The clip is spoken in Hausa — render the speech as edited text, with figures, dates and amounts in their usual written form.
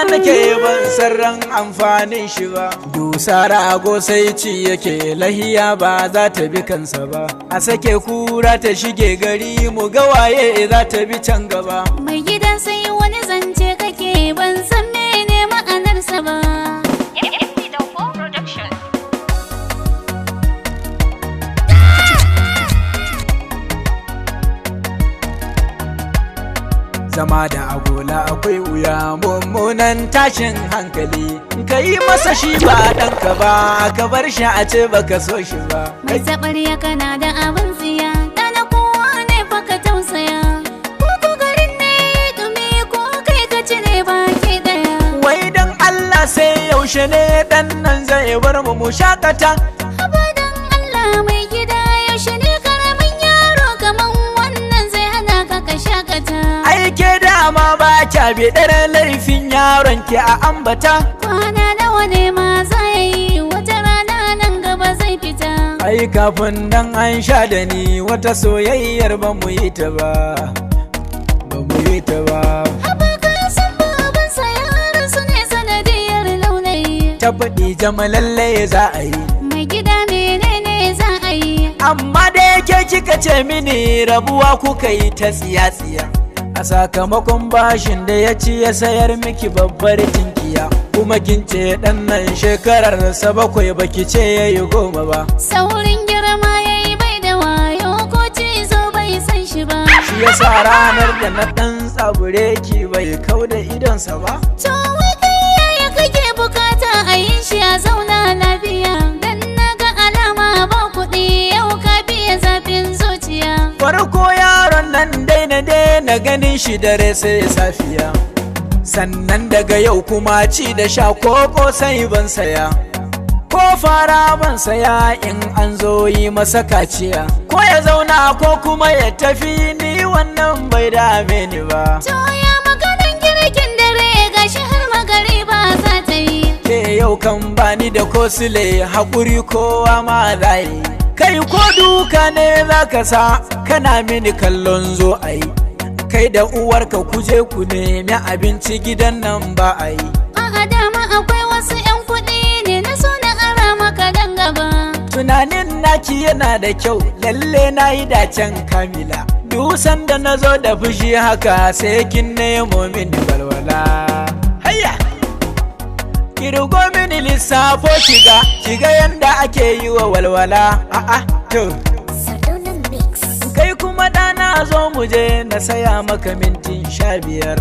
nake ban san ran amfanin shi ba. Dusa rago sai ci yake, lahiya ba za ta bi kansa ba. A sake kura ta shige gari, mu ga waye za ta bi can gaba. Mai gida, sai wani zance kake, ban san mene ma'anarsa ba. MP Dauko Production. Zama da agola akwai wuya, mummunan tashin hankali. Ka yi masa shi ba ɗanka ba, ka bar shi a ce baka so shi ba. Mai taɓarya, kana da abin tsiya, ɗana kowa ne fa, ka tausaya. Ko ko garin ne ya ɗumi, ko kai ka cire baki ɗaya. Wai dan Allah, sai yaushe ne dan nan zai bar mu mu shakata? Haba dan Allah mai gida, yaushe ne karamin yaro kaman wannan zai hana ka ka shakata? Aike dama ba kya biɗar laifin yaron ki a ambata. Kwana nawa ne ma za ya yi? Wata rana nan gaba zai fita. Ai kafin dan an sha da ni, wata soyayyar ba mu yi ta ba, ba mu yi ta ba. Haba, ka san babansa yaran su ne sanadiyar laulayi. Ta faɗi jama, lalle za a yi. Mai gida, menene za a yi? Amma da yake kika ce mini rabuwa kuka yi ta tsiya-tsiya, a sakamakon bashin da ya ci ya sayar miki babbar tinkiya, kuma kin ce dan nan shekarar sa 7, baki ce yayi 10 ba. Saurin girma ya yi, bai da wayo, ko cizo bai san shi ba. Shi yasa ranar da na dan tsabure ki bai kau da idonsa ba. To wai kai yaya kake bukata a yi shi a zauna lafiya? Dan na ga alama ba kuɗi yau ka fiye zafin zuciya. Farko yaron nan daina daina ganin shi dare sai safiya. Sannan daga yau kuma ci da sha ko sai ban saya, ko fara ban saya. In an zo yi masa kaciya, ko ya zauna ko kuma ya tafi, ni wannan bai dame ni ba. To ya maganan girkin dare? Gashi har magariba za ta yi. Ke, yau kan bani da kosile, haƙuri kowa ma za yi. Kai, ko duka ne za ka sa kana mini kallon zo a yi. Kai da uwarka kuje ku nemi abinci, gidan nan ba a yi. A'a, dama akwai wasu 'yan kuɗi ne na so na ara maka dan gaba. Tunanin naki yana da kyau, lalle na yi dacen kamila. Dusan da na zo da fushi haka, sai kin nemo mini walwala. Hayya, kirgo mini lissafo, kiga kiga yanda ake yi wa walwala. A'a, to. Sardaunan Mix. Kai kuma ɗana, zo mu je na saya maka mintin 15.